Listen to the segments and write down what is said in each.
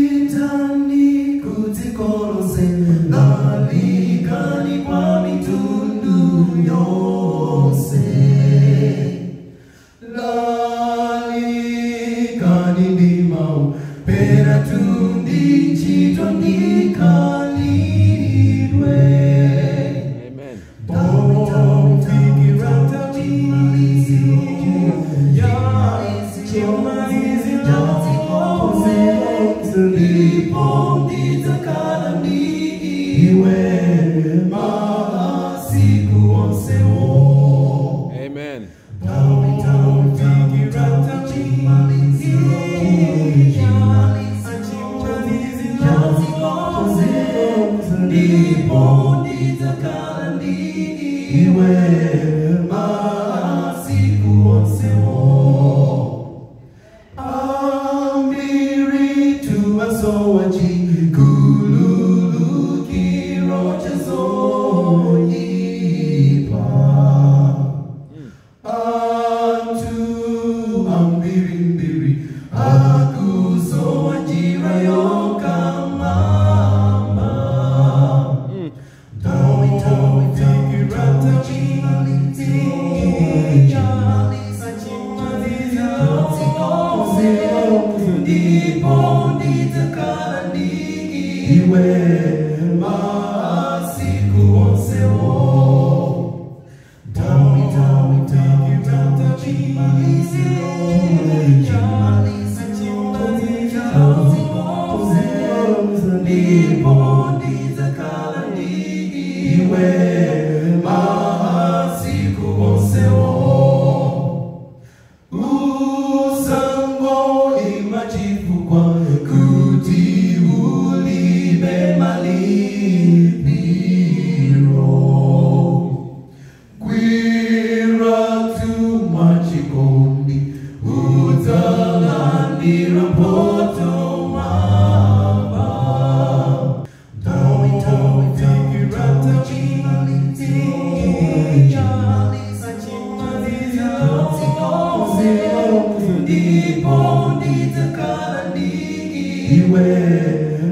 Pitani kudziko lonse, lalikani kwa mitundu yonse. Lalikani ndi mawu, penatu ndi ntchito ndi khalidwe. Amen. Pofikira chimaliziro, chimaliziro, ndipo ndidzakhala ndi iwe masiku onsewo. Amen. Pofikira chimaliziro, chimaliziro, ndipo ndidzakhala ndi iwe masiku onsewo. Ambiri tuwasowa chikhululukiro cha zoyipa. Anthu ambirimbiri akusowa njira yokamamba. Pofikira chimaliziro, ndipo ndidzakhala ndi iwe masiku onsewo. Chimaliziro, chimaliziro, ndipo ndidzakhala ndi iwe masiku onsewo. Usangoima chifukwa kuti ulibe malipiro. Gwira mwachikondi udzalandira mphotho mwamba. Pofikira chimaliziro, ndipo ndidzakhala ndi iwe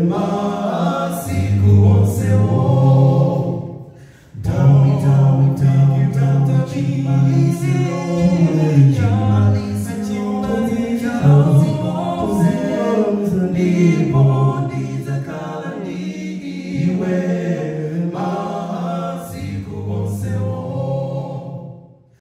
masiku